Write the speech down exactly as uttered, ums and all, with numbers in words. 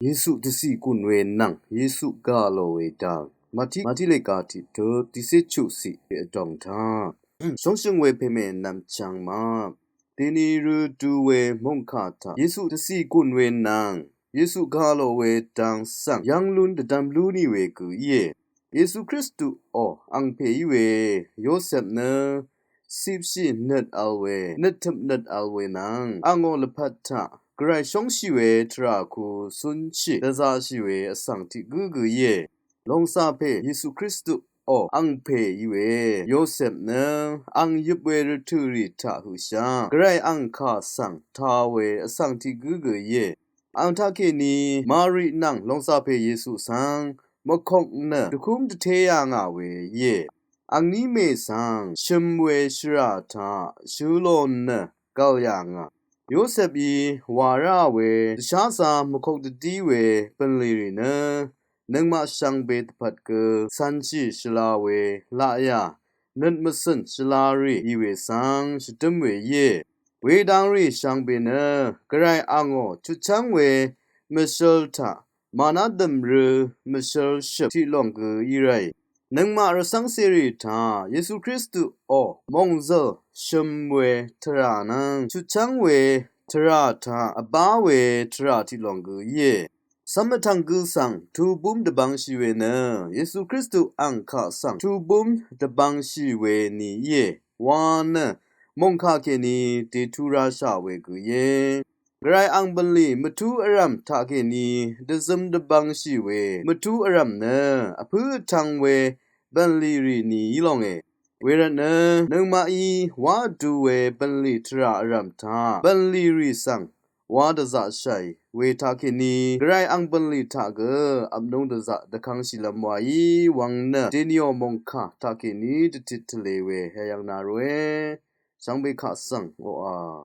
Yesu dvcì gùn we nvng Yesu gà lò we dang. Mati, Mati lèga tiq tut tiqcé chuqciq vdòng taq shóngshøng we pèmè nvm chvng map. Dèni rø du we mòngkà taq Yesu dvcì gùn we nvng Yesu gà lò we dang svng yv́ng lún dvdvm lú nì we gø íe. Yesu Kristu ò, angpè í we Yosep nø cipshì nøt vl we, nøttøp nøt vl we nvng angò lvpat taq Gvray shóngshì we tvrà ku cúnshì dvzaqshì we vsvng tiq gǿ gø íe. Longsapè Yesu Kristu ò, angpè í we Yosep nø ang yøp we rvtø̀ rì taq høqshá Gvray ang kà svng tā we vsvng tiq gǿ gø íe. Ang taqkèní Mari nvng longsapè Yesu svng mvkok nø dvkúm dvté yà ngà we íe. Angní mè svng shøm we shvrà taq shø lò nø gv̀l yà ngà. Yosepí wà rá we dvsházā mvkok dvdí we bv̀nlì rì nø nøngmaq shvngbe dvpvt gø cv̀nshì shvla we laqyà nøt mvcø̀n shvla rì í we svng shvdǿm we íe. Wedang rì shvngbe nø Gvray angò chutchv́ng we mvshøl taq màná dø̀m rø mvshøl shøp tiq lòng gø í ráì. Nøngmaq rvcv́ngcèrì taq Yesu Kristu ò, mòngzø̀l shøm we tvrà nvng chutchv́ng we tvrà taq vbá we tvrà tiq lòng gø íe. Cv́m vtv̀ng gø svng tubúm dvbvngshì we nø Yesu Kristu ang kà svng tubúm dvbvngshì we ni íe wa nø mòngkà kèní dètu rashà we gø íe. Gvray ang bv̀nlì mvtú vrv̀m taqkèní dvzøm dvbvngshì we mvtú vrv̀m nø vpǿ vtv̄ng we bv̀nlì rì ni í longe. Wervtnø nøngmaqí wá vdu we bv̀nlì tvrà vrv̀m taq bv̀nlì rì svng wá dvzaqshàì we taqkèní Gvray ang bv̀nlì taq gø vpnúng dvzaq dvkvngshìlv́m waí wvng nø dèniò mòngkà taqkèní dvtit tvlē we yayvng na ròe. Shvngbe kaq svng oqà